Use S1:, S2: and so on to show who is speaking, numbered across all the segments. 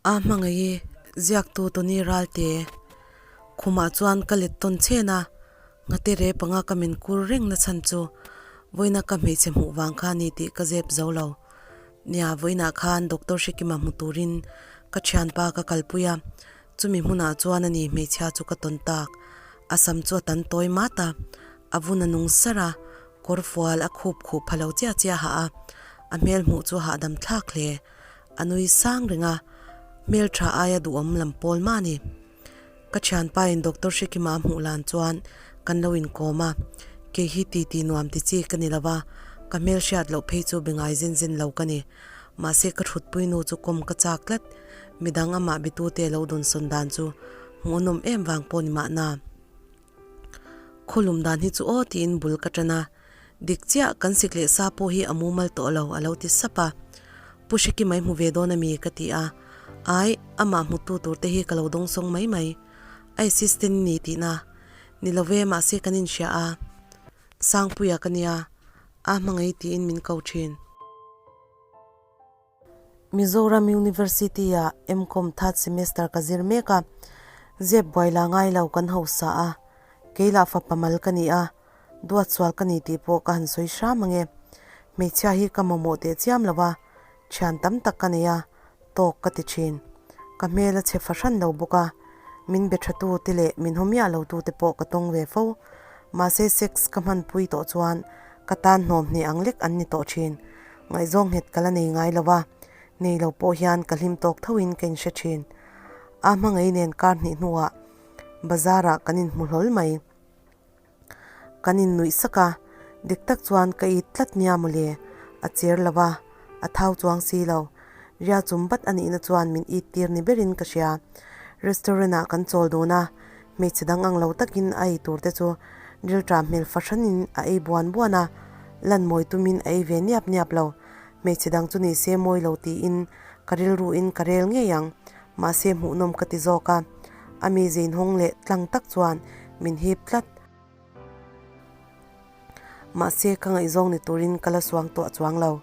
S1: A hmangaih i ziaktu Tony Ralte khumah chuan ka let tawn chhen a, nghate rep anga ka min kur reng na chhan chu vawiina ka hmeichhe hmuh vang kha a ni tih ka zep zo lo. Nia, vawiinah khan Doctor Hrekima hmu turin ka thianpa ka kalpui a, chumi hmunah chuan a ni hmeichhia chu ka tawn tak. A sam chu a tan tawi mat a, a vun a nung sar a, kawr fual a khup khuh pha lo chiah chiah hah a, a hmel hmuh chu a hahdam thlak hle. A nui sang reng a, hmeltha aia duhawm lam pawl mah a ni. Ka thianpain Doctor Hrekima a hmuh lan chuan kan lo inkawm a, kei hi titi nuam ti chi ka ni lo va, ka hmel hriat loh phei chu be ngai zen zen lo ka ni. Mahse ka thutpui nu chu kawm ka chak tlat, midang amah bitute lo dawnsawn dan chu hmuhnawm em vang pawh ni mahna. Khawlum dan hi chu aw tiin bul ka tan a, dik chiah kan sik leh sa pawh hi a mumal tawh lo a lo ti sap a. Pu Hrekima i hmu ve dawn a mi ka ti a, ai amah hmutu tur te hi ka lo dawngsawng mai mai. A assistant ni tihna ni lo ve mahse kan inhria a, Sangpuia ka nia, a hmangaih tiin min ko thin. Mizoram University-ah MCom third semester ka zir mek a, zep buai la ngai lo kan hausa a, kei lah fapa mal ka ni a, duat sual ka ni tih pawh ka han sawi hram ang e. Hmeichhia hi ka mamawh teh chiam lo a, thian tam tak ka nei a, tawk ka ti thin. Ka hmel a chhe fahran lo bawk a, min be tha tu te leh min haw miah lo tu te pawh ka tawng ve fo. Mahse sex ka hmanpui tawh chuan ka tan hnawm hne ang lek an ni tawh thin. Ngaihzawng nghet ka la nei ngai lo a, nei lo pawh hian ka hlim tawk thoin ka inhre thin. A hmangaih nen kar hnih hnuah bazar ah kan inhmu hlawl mai. Kan innuih sak a, dik tak chuan ka it tlat nia mawle, a cher lo a, a thau chuang si lo. Ria chum bat a nihna chuan min it tir ni berin ka hria. Restaurant ah kan chawl dun a, hmeichhe dang ang lo takin a ei tur te chu rilṭam hmel fahranin a ei buan buan a, lan mawi tumin a ei ve niap niap lo. Hmeichhe dang chu ni se mawi lo tiin ka rilruin ka rel ngei ang, mahse hmuhnawm ka ti zawk a, a mi zeinhawng leh tlang tak chuan min hip tlat. Mahse ka ngaihzawng ni turin ka la suang tuah chuang lo.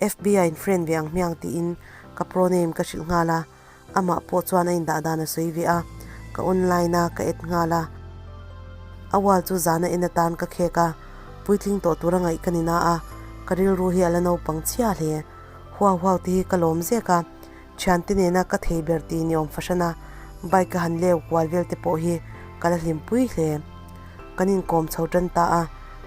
S1: FBI in friend ve ang hmiang tiin ka proname ka hrilh nghal a, amah pawh chuan a indah dan a sawi ve a, ka online a ka add nghal a. A wall chu zana en atan ka khek a, puitling tawh tura ngaih ka ni na a, ka rilru hi a la naupang chhia hle. Huau huau te hi ka lawm zek a, thiante nena ka thei ber tih ni awm fahran a, bike a han leu kual vel te pawh hi ka la hlimpui hle. Kan inkawm chho tan ta a,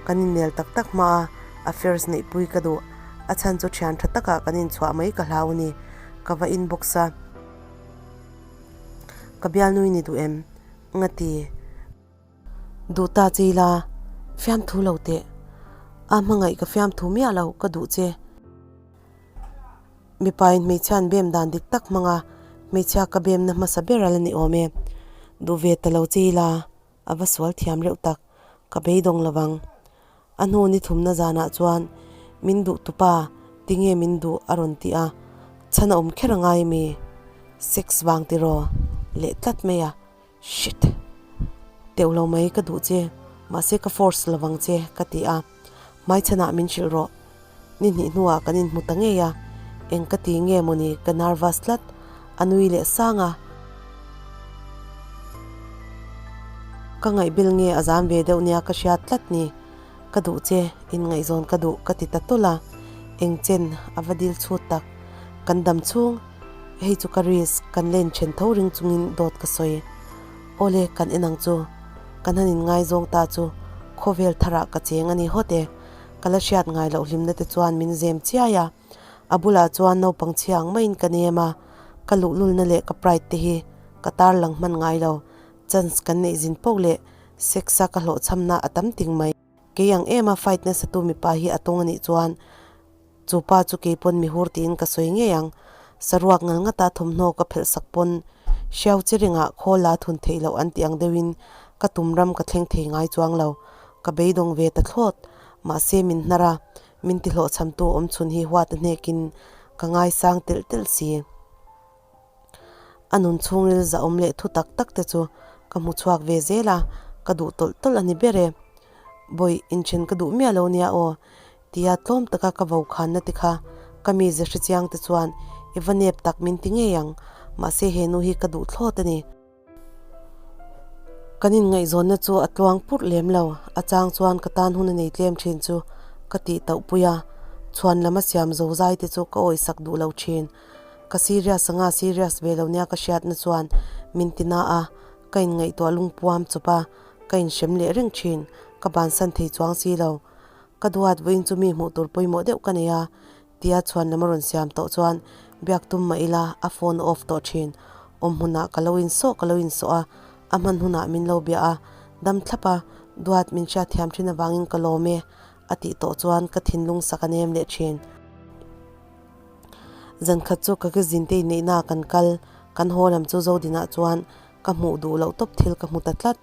S1: kan innel tak tak hma a, affairs neihpui ka duh. A chhan chu thian tha takah kan inchhuah mai ka hlau a ni. Ka va inbox a. Ka bialnui ni duh em? Nga ti. Duh ta che ila, fiamthu lo teh. A hmangaih ka fiamthu miah lo, ka duh che. Mipain hmeichhia'n bem dan dik tak hmanga hmeichhia ka bemna hmasa ber a la ni awm e. Duh ve ta lo che ila, a va sual thiam reuh tak, ka beidawng lo vang. A hnu ni thumna zanah chuan min duh tupa tinge min duh a rawn ti a, chhan a awm kher a ngai mi? Sex vang tiraw? Leh tlat mai a, shit! Teuh lo mai ka duh che, mahse ka force lo vang che ka ti a, hmaichhanah min hrilh rawh. Ni hnih hnuah kan inhmu ta ngei a, eng ka ti nge mawni ka nervous tlat, a nui leh sang a. Ka ngaihbil nge a zam ve deuh nia ka hriat tlat ni, ka duh che, inngaihzawn ka duh ka ti ta tawlh a, eng chen a va dil chhut tak, kan dam chhung, hei chu ka risk, kan len then tho ring chungin dawt ka sawi. Awle kan en ang chu, kan han inngaizawng ta chu khawvel tharah ka cheng a ni hawt e. Ka la hriat ngai loh hlimna te chuan min zem chiai a, a bulah chuan naupang chhia ang maiin ka nem a, ka luhlulna leh ka pride te hi ka tarlang hman ngai lo, chance kan neih zin poh leh sex a ka hlawhchhamna a tam ting mai. Kei ang em a fight nasa tu mipa hi a tawng a nih chuan chu pa chu kei pawn mi hur tiin ka sawi ngei ang, saruak ngal ngata thawmhnaw ka phelh sak pawn hriau chiringah khawl la thun theih loh an tih ang deuhin ka tum ram ka thleng thei ngai chuang lo. Ka beidawng ve ta thlawt. Mahse min hnar a, min ti hlawhchhamtu awm chhun hi huat a hnekin ka ngaisang telh telh si. A nun chhungril zahawm leh thu tak tak te chu ka hmu chhuak ve zel a, ka duh tawlh tawlh a ni ber e. Bawih, inthen ka duh miah lo nia aw, tia tlawm taka ka vo khanna te kha ka mi ze hre chiang te chuan i va nep tak min ti ngei ang. Mahse he nu hi ka duh thlawt a ni. Kan inngaihzawnna chu a tluang purh lem lo, a chang chuan ka tan hun a nei tlem thin chu ka tih tauh pui a, chhuan lam a siam zo zai te chu ka awisak duh lo thin. Ka serious anga serious ve lo nia ka hriatna chuan min ti na a, ka inngaihtuah lungpuam chawp a, ka inhrem leh reng thin, ka bansan thei chuang si lo. Ka duat vawiin chu mi hmuh tur pawimawh deuh ka nei a, Tia chhuan lam a rawn siam tawh chuan biak tum mah ila a phone a off tawh thin. Awm hmunah ka lo insawh ka lo insawh a, a hman hunah min lo bia a, dam thlap a, duat min hriat thiam thin avangin ka lawm e a tih tawh chuan ka thinlung sak a nem leh thin. Zan khat chu ka kizinte inneihna ah kan kal, kan haw lam chu Zodinah chuan ka hmuh duh loh tawp thil ka hmu ta tlat,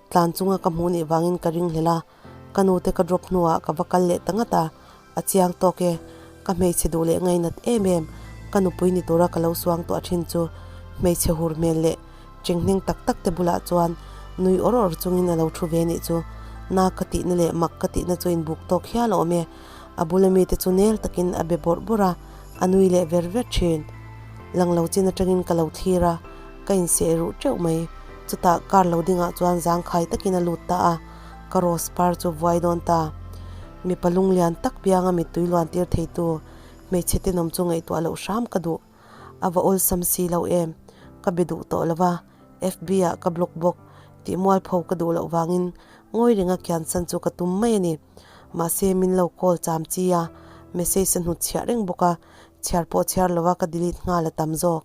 S1: tlan chunga ka hmuh nih vangin ka ringhlel a, Ka nute ka drop hnuah ka va kal leh ta ngat a, a chiang tawk e. Ka hmeichhe duh leh ngainat em em, ka nupui ni tura ka lo suang tawh thin chu hmeichhe hur hmel leh chenghneng tak tak te bulah chuan nui awr awr chungin a lo thu ve nih chu. Na ka tihna leh mak ka tihna chu inbuk tawk hial a awm e. A bula mite chu nel takin a be bawrh bawrh a, a nui leh ver ver thin. Lang lo chin atangin ka lo thlir a, ka inseh ruh teuh mai. Chutah car lo dingah chuan zangkhai takin a lut ta a. Ka rose par chu vuai dawn ta. Mipa lunglian tak pianga mittui luan tir theitu hmeichhe tenawm chu ngaihtuah loh hram ka duh. A va awlsam si lo em. Ka be duh tawh lo va, FB ah ka block bawk tih mualpho ka duh loh vangin ngawi renga kiansan chu ka tum mai a ni. Mahse min lo call cham chi a, message a hnut chhiah reng bawk a, chhiar pawh chhiar lova ka delete nghal a tam zawk.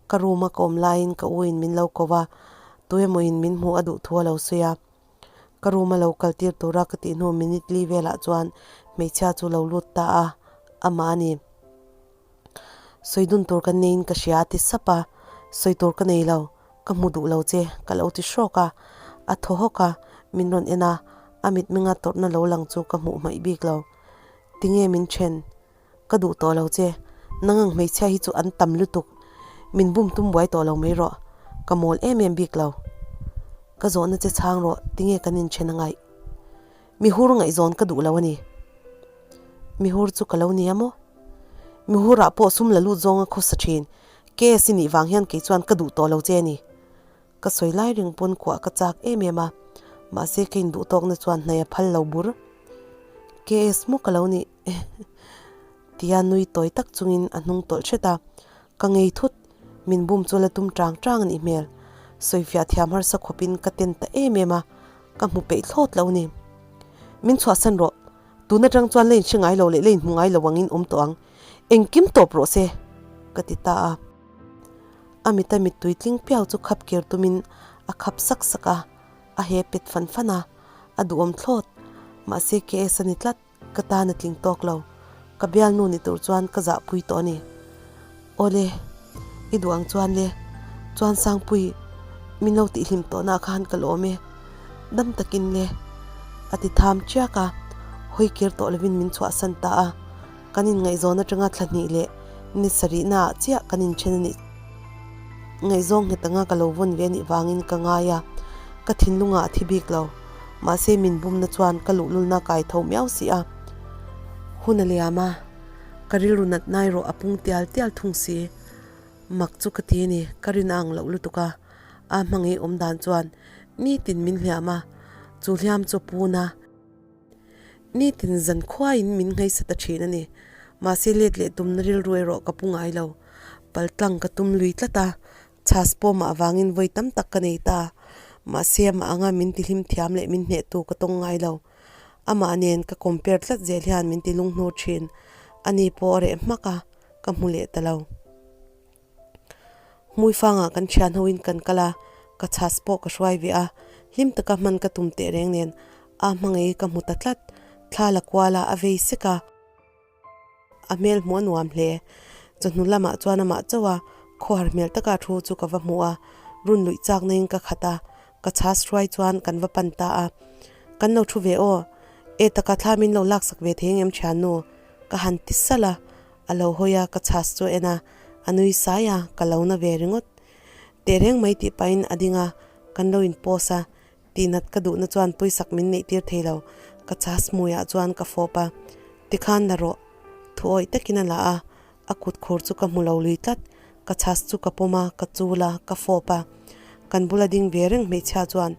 S1: Ka room a ka awm laiin ka u in min lo ko va, tuemaw in min hmuh a duh thu a lo sawi a. Ka room a lo kal tir tura ka tih hnu minute li velah chuan hmeichhia chu lo lut ta a, amah a ni. Sawi dun tur kan neiin ka hria a ti sap a, sawi tur ka nei lo, ka hmu duh lo che ka lo ti hrawk a, a thaw hawk a, min rawn en a, a mitmenga tawrhna lo lang chu ka hmuh hmaih bik lo. Tinge min then? Ka duh tawh lo che, nang ang hmeichhia hi chu an tam lutuk, min bum tum buai tawh lo mai rawh, ka mawl em em bik lo. Ka zawhna che chhang rawh, tinge kan inthen a ngaih? Mihur ngaihzawn ka duh lo a ni. Mihur chu ka lo nia maw? Mihurah pawh sum la lut zawnga khawsa thin, KS i nih vang hian kei chuan ka duh tawh lo che a ni. Ka sawi lai reng pawn kuah ka chak em em a, mahse ka induh tawkna chuan hnaih a phal lo bur. KS maw ka lo nih? Tia nui tawi tak chungin a hnung tawlh hret a, ka ngei thut, min bum chu la tum tang tang a nih hmel. Sawifiah thiam harsa khawpin ka ten ta em em a, ka hmu peih thlawt lo ni. Min chhuahsan rawh, tun atang chuan la inhre ngai lo leh la inhmu ngai lo angin awm tawh ang, engkim tawp rawh se, ka ti ta a. A mita mittui tling piau chu khap kir tumin a khap sak sak a, a he pet fan fan a, a duhawm thlawt. Mahse KS a ni tlat, ka tan a tling tawk lo. Ka bialnu ni tur chuan ka zahpui tawh a ni. Awle, i duh ang chuan le, chuan Sangpui, min lo tihhlim tawhna khan ka lawm e. Dam takin le, a ti tham chiak a, hawi kir tawh lovin min chhuahsan ta a. Kan inngaihzawn atanga thla hnih leh ni sarihna ah chiah kan inthen a nih. Ngaihzawng nghet anga ka lo vawn ve a nih vangin ka ngai a, ka thinlungah a thi bik lo. Mahse min bumna chuan ka luhlulna kai tho miau si a. Hun a liam a, ka rilru nat nai rawh a pung tial tial thung si. Mak chu ka ti a ni, ka rin a ang loh lutuk a. A hmangaih awm dan chuan nitin min hliam a, chu hliam chu a pun a. Nitin zan khuaiin min ngaihsa ta thin a ni. Mahse let leh tumna rilru erawh ka pu ngai lo. Paltlang ka tum lui tlat a, chhas pawmah avangin vawi tam tak ka nei ta. Mahse amah anga min tihlim thiam leh min hnehtu ka tawng ngai lo. Amah nen ka compare tlat zel hian min ti lunghnur thin. Ani pawh a reh hmak a, ka hmu leh ta lo. Hmui fangah kan thian hoin kan kal a, ka chhas pawh ka hruai ve a, hlim taka hman ka tum teh reng nen a hmangei ka hmu ta tlat, thla la kual a, a vei sek a, a hmel hmuh a nuam hle. Chawhnu lamah chuan amah chauh a, khawhar hmel taka thu chu ka va hmu a, run luih chak naiin ka khat a, ka chhas hruai chuan kan va pan ta a, Kan lo thu ve aw, e taka thla min lo laksak ve thei engem thiannu? ka han ti salh a. A lo hawi a, ka chhas chu en a, a nui sai a, ka lo na ve ringawt. Teh reng mai tih pahin a ding a, kan lo in post a, tihnat ka duhna chuan pawisak min neih tir thei lo, ka chhas hmuiah chuan ka fawp a, tikhan la rawh, thuawih takin a la a, a kut khur chu ka hmu lo lui tlat. Ka chhas chu ka pawm a, ka chul a, ka fawp a. Kan bula ding ve reng hmeichhia chuan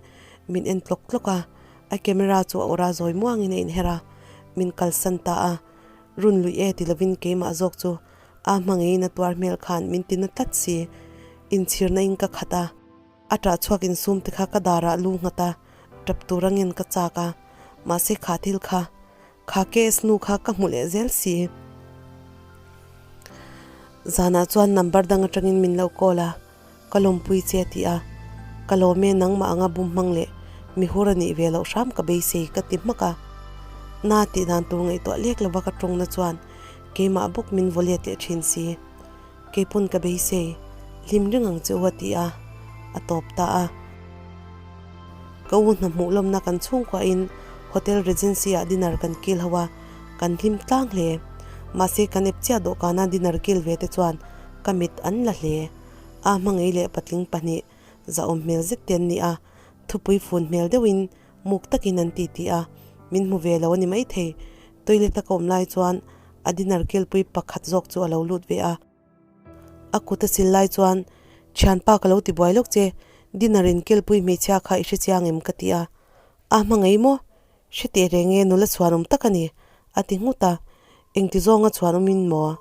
S1: min en tlawk tlawk a, a camera chu a awrh a zawi muangin a inher a, min kalsan ta a. Run luih e ti lovin keimah zawk chu a hma ngeiin a tuar hmel khan min ti na tlat si. Inchhirna in ka khat a, a ṭah chhuak insum te kha ka darah lu nghat a, ṭap tur angin ka chak a, mahse kha thil kha Kha case nu kha ka hmu leh zel si. Zanah chuan number dang atangin min lo call a, ka lawmpui che a ti a. Ka lawm e nangmah anga bum hmang leh mihur a nih ve loh hram ka beisei ka ti hmak a. Na tih dan tur ngaihtuah lek lova ka tawngna chuan keimah bawk min vaw let leh thin si. Keipawn ka beisei, hlim reng ang che u a ti a, a tawp ta a. Ka u hna hmuh lawmna kan chhungkuahin Hotel Regency ah dinner kan kil ho a, kan hlim tlang hle. Mahse kan ep chiah dawhkana dinner kil ve te chuan ka mit an la hle. A hmangei leh patling pahnih zahawm hmel zet te an ni a, thupui fun hmel deuhin muk takin an titi a, min hmu ve lo a ni maithei. Toilet a ka awm lai chuan a dinner kilpui pakhat zawk chu a lo lut ve a. A kut a sil lai chuan, Thianpa ka lo ti buai lawk che, dinner in kilpui hmeichhia kha i hre chiang em? ka ti a. A hma ngei maw? Hre teh reng e, nula chhuanawm tak a ni, a ti nghut a. Engti zawnga chhuanawmin maw?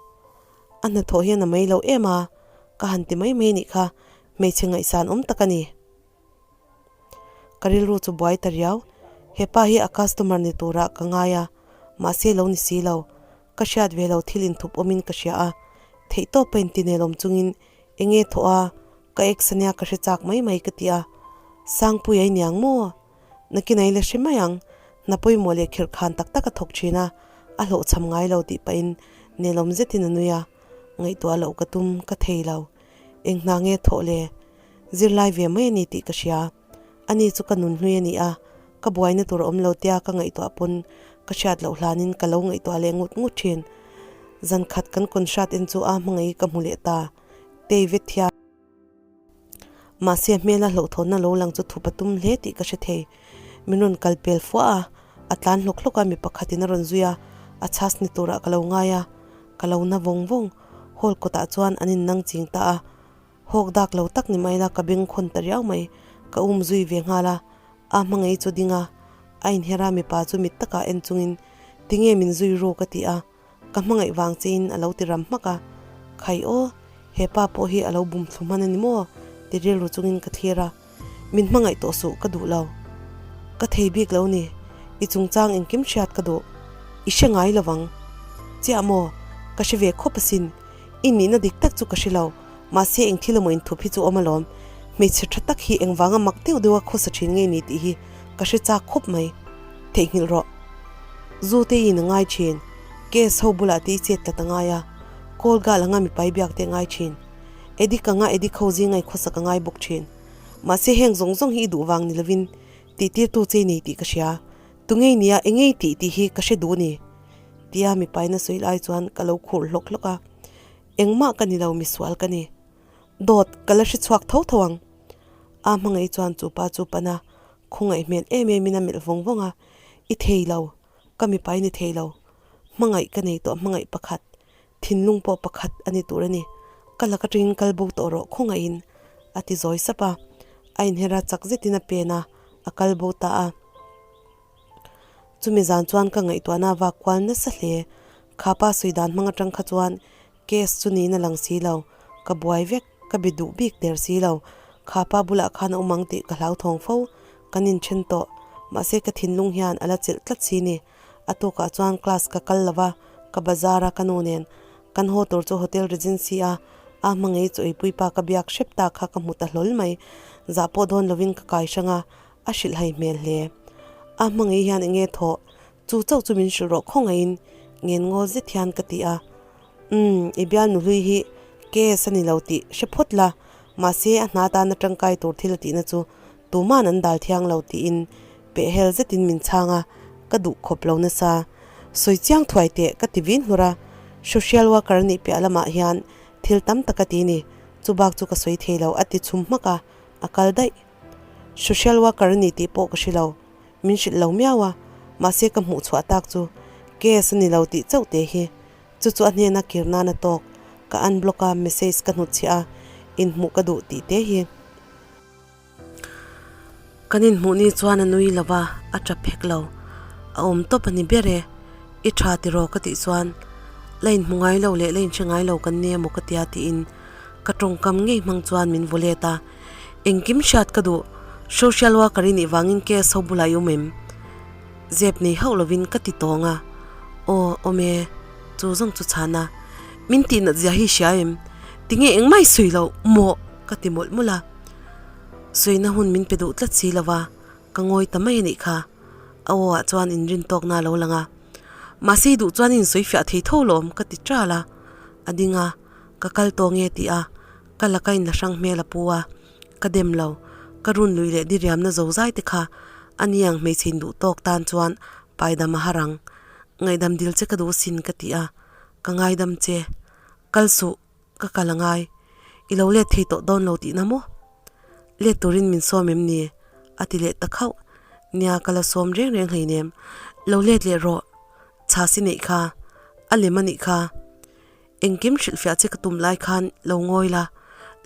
S1: A hnathawh hian a mai lo em a, ka han ti mai mai nih kha, hmeichhe ngaihsan awm tak a ni. Ka rilru chu buai ta riau, hepa hi a customer ni turah ka ngai a, mahse lo ni si lo, ka hriat ve lo thil inthup awmin ka hria a, theihtawp a intinel awm chungin eng nge thawh a, ka ex ania ka hre chak mai mai ka ti a, Sangpui a i niang maw? Nakin a i la hre mai ang, hna pawimawh leh khirh khan tak tak a thawk thin a, a hlawhchham ngai lo tih pahin nelawm zetin a nui a, ngaihtuah loh ka tum ka thei lo, eng hna nge thawh le? Zirlai ve mai a ni tih ka hria. Ani chu ka nunhlui a ni a, ka buaina tur a awm lo tia ka ngaihtuah pawn ka hriat loh hlanin ka lo ngaihtuah leh ngut ngut thin. Zan khat kan concert en chu a hmangaih ka hmu leh ta. Tei vet thiam. Mahse a hmela hlauhthawnna lo lang chu thup a tum hle tih ka hre thei. Min rawn kal pel fuah a, a tlan hlawk hlawk a mi pakhatin a rawn zui a, a chhas ni turah ka lo ngai a, ka lo na vawng vawng. Hall kawtah chuan an innang ching ta a. Hawk dak lo tak ni mai la ka beng khawn ta riau mai, ka um zui ve nghal a, a hmangaih chu ding a, a inher a mipa chu mit takah en chungin tinge min zui ru ka ti a, ka hmangaih vang chein a lo ti ram hmak a, khai aw, hepa pawh hi a lo bum thlu hman a ni maw ti rilru chungin ka thlir a, min hmangaih tawh suh ka duh lo, ka thei bik lo ni, i chungchang engkim hriat ka duh, i hre ngai lovang chiah maw, ka hre ve khawp asin. I nihna dik tak chu ka hre lo, mahse eng thil emaw inthup hi chu awm alawm. Hmeichhe tha tak hi engvanga mak deuh deuha khawsa thin ngei ni tih hi ka hre chak khawp mai. Theihnghilh rawh. Zu te in a ngai thin, case ho bulah te i chet tlat a ngai a, call gal anga mipai biak te a ngai thin. Edik anga edik ho zinga i khawsak a ngai bawk thin. Mahse heng zawng zawng hi i duh vang ni lovin tihtirtu che i nei tih ka hria. Tungei nia engei tih tih hi ka hre duh ni. Tia mipaina sawi lai chuan ka lo khur hlawk hlawk a, engmah ka ni lo misual ka ni. Dawt ka la hre chhuak tho tho ang. A hmangaih chuan chu pa chu pana khawngaih hmel em em in a melh vawng vawng a, I thei lo, ka mipai ni thei lo. Hmangaih ka nei tawh hmangaih pakhat, thinlung pawh pakhat a ni tur a ni. Ka lak atangin kal bo tawh rawh khawngaihin a ti zawi sap a, a inher a chak zetin a pen a, a kal bo ta a. Chumi zan chuan ka ngaihtuahna a vak kual nasa hle. Kha pa sawi dan hmang atang kha chuan case chu niin a lang si lo. Ka buai vek, ka be duh bik der si lo. Kha pa bulah khan a awm ang tih ka hlauthawng fo. Kan inthen tawh. Mahse ka thinlung hian a la chelh tlat si ni. A tukah chuan class ka kal lo va, ka bazar a ka nu nen kan haw tur chu Hotel Regency a a hmangei chu eipui pa ka biak hrep ta kha ka hmu ta hlawl mai. Zah pawh dawn lovin ka kai hrang a, A hrilh hai hmel hle. A hmangaih hian enge thawh, chu chauh chu min hrilh rawh khawngaihin ngen ngawl zet hian ka ti a. Umm, i bial nuhlui hi case a ni lo tih hre phawt la, mahse a hna tana tangkai tur thil a tihna chu tuman an dal thiang lo tiin pehhel zetin min chhang a, ka duh khawp lo nasa. Sawi chiang thuai teh ka ti vin hlur a, social worker a nih piah lamah hian thil tam tak a ti ni, chubak chu ka sawi thei lo a ti chhum hmak a, a kal daih. Social worker a ni tih pawh ka hre lo, min hrilh lo miau a, mahse ka hmuh chhuah tak chu case a ni lo tih chauh te hi, chu chu a hnena kir nan a tawk. Ka unblock a, message ka hnutchhiah a, inhmuh ka duh tih te hi. Kan inhmuh ni chuan a nui lo va, a tap hek lo. A awm tawp a ni ber e. I tha tiraw ka tih chuan la inhmu ngai lo leh la inhre ngai lo kan nia maw ka tia tiin ka tawngkam ngei hmang chuan min vaw let a. Engkim hriat ka duh, social worker i nih vangin case ho bulah i awm em? Zep nei hauh lovin ka ti tawng a, Aw, awm e, chu zawng chu chhan a, min tihnat zia hi hria em? Tinge engmah i sawi loh maw? ka ti mawlh mawlh a, sawina hun min pe duh tlat si lo va, ka ngawi ta mai a nih kha. A aw ah chuan inrin tawkna a lo lang a, Mahse i duh chuan i insawi fiah thei tho lawm ka ti ṭal a, a ding a, ka kal tawh nge tih a, ka laka inla hrang hmel a pu a. Ka dem lo, ka run lui leh diriamna zo zai te kha a ni ang hmeichhe in duh tawk tan chuan paidam a har ang. Ngaihdam dil che ka duh sin ka ti a, ka ngaidam che. Kal suh, ka kal a ngai. I lo let thei tawh dawn lo tihna maw? Let turin min sawm em ni? A ti leh ta khauh. Nia ka la sawm reng reng hleinem. Lo let leh rawh. Chhasi neih kha. A lem a nih kha. Engkim hrilhfiah che ka tum lai khan lo ngawi la,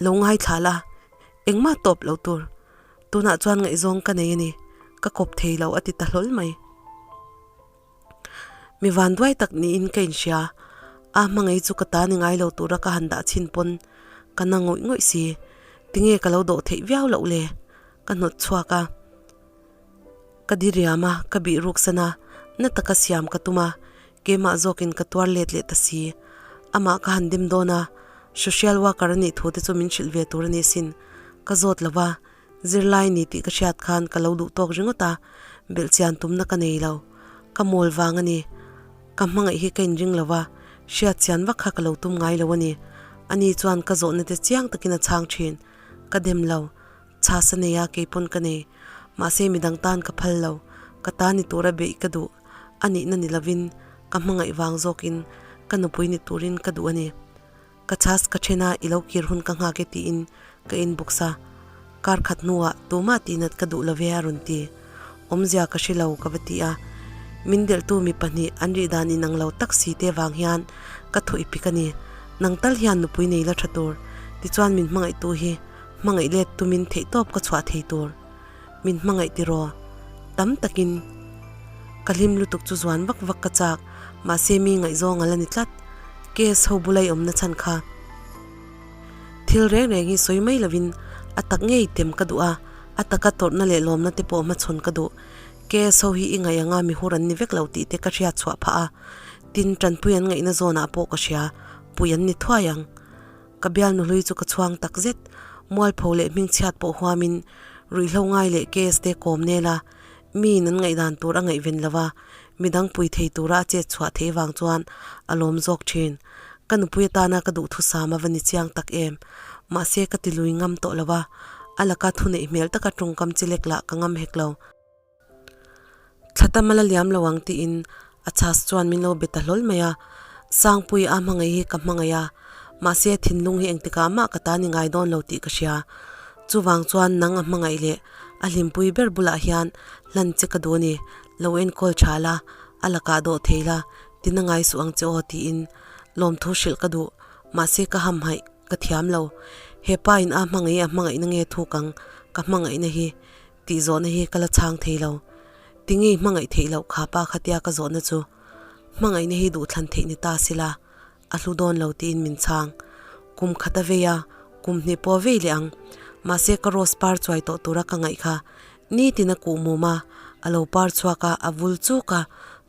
S1: lo ngaithla la, engmah tawp lo tur. Tunah chuan ngaihzawng ka nei a ni, ka kawp thei lo a ti ta hlawl mai. Mi vanduai tak niin ka inhria, a hmangaih chu ka ta ni ngai lo tura ka han dah chhin pawn ka na ngawih ngawih si, tinge ka lo dawh theih viau loh le, ka hnawt chhuak a. Ka diriam a, ka bih ruk san a, na taka siam ka tum a, keimah zawkin ka tuar let leh ta si. Amah ka han dim dawn a, social worker a nih thu te chu min hrilh ve tur a ni sin. Ka zawt lo va, zirlai ni tih ka hriat khan ka lo duh tawk ringawt a, belhchian tumna ka nei lo. Ka mawl vang a ni. Ka hmangaih hi ka inring lo va, hriatchian vak kha ka lo tum ngai lo a ni. Ani chuan ka zawhna te chiang takin a chhang thin. Ka dem lo. Chhas a nei a, kei pawn ka nei. Mahse midang tan ka phal lo. Ka ta ni tura beih ka duh. A nihna ni lovin, ka hmangaih vang zawkin ka nupui ni turin ka duh a ni. Ka chhas ka then a, i lo kir hun ka nghak e tiin ka inbox a. Kar khat hnuah tumah tihnat ka duh lo ve a rawn ti. Awmzia ka hre lo ka va ti a. Min delhtu mi pahnih an rih dan inang lo tak si te vang hian ka thuih pik a ni. Nang tal hian nupui nei la tha tur. Tichuan min hmangaihtu hi Hmangaih let tumin theihtawp ka chhuah thei tur. Min hmangaih tiraw? Tam takin ka hlim lutuk chu zuan vak vak ka chak, mahse mi ngaihzawng a la ni tlat. Case ho bula i awmna chhan kha. Thil reng reng hi sawi mai lovin a tak ngei tem ka duh a, a taka tawrhna leh lawmna te pawh hmachhawn ka duh. Case ho hi i ngaih anga mi hur an ni vek lo tih te ka hriat chhuah phah a, tin tanpui an ngaihna zawnah pawh ka hria, pui an ni thuai ang. Ka bialnu hlui chu ka chhuang tak zet. Mualpho leh hmingchhiat pawh huamin ruihhlo ngai leh case te kawm nel a, miin an ngaihdan tur a ngaihven lo va, midang pui thei tura a chet chhuah theih vang chuan a lawm zawk thin. Ka nupui atana ka duhthusam a va ni chiang tak em. Mahse ka ti lui ngam tawh lo va, a laka thuneih hmel taka tawngkam chi lek lah ka ngam hek lo. Thla tam a la liam lo ang tiin a chhas chuan min lo be ta hlawl mai a, Sangpui a hmangaih hi ka hmangaih a, mahse a thinlung hi engtikah mah ka ta ni ngai dawn lo tih ka hria. Chuvang chuan nang a hmangaih leh a hlimpui ber bulah hian hlan che ka duh a ni, lo enkawl tha la, a lakah dawh thei la, tina ngai suh ang che aw tiin lawmthu hrilh ka duh, mahse ka hamhaih ka thiam lo. He pa in a hmangaih a hmangaihna nge thuk ang ka hmangaihna hi Tih zawhna hi ka la chhang thei lo. Tinge i hmangaih theih loh kha pa khatia ka zawhna chu hmangaihna hi duhthlan theih ni ta sila a hlu dawn lo tiin min chhang. Kum khat a vei a, kum hnih pawh a vei leh ang. Mahse ka rose par chuai tawh tura ka ngaih kha nitin a kuh mum a, a lo par chhuak a, a vul chuk a,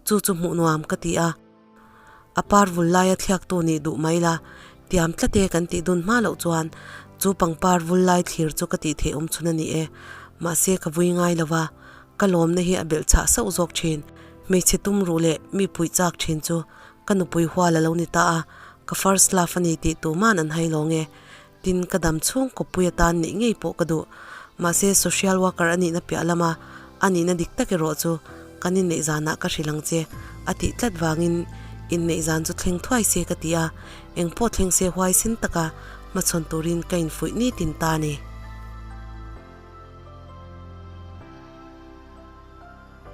S1: chu chu hmuh nuam ka ti a. A par vul laia thliaktu nih duh mai la, tiam tlat e kan tih dun hma loh chuan chu pangpar vul lai thlir chu ka tih theih awm chhun a ni e. Mahse ka vui ngai lo va, ka lawmna hi a belh chhah sauh zawk thin. Hmeichhe tum ruh leh mi puih chak thin chu ka nupui hual a lo ni ta a, ka first love a ni tih tuman an hai lawng e. Tin, ka dam chhung kawppui atan nih ngei pawh ka duh. Mahse, social worker a nihna piah lama a nihna dik tak erawh chu kan inneih zanah ka hrilh ang che a tih tlat vangin inneih zan chu thleng thuai se ka ti a, engpawh thleng se huaisen taka hmachhawn turin ka infuih nitin ta a ni.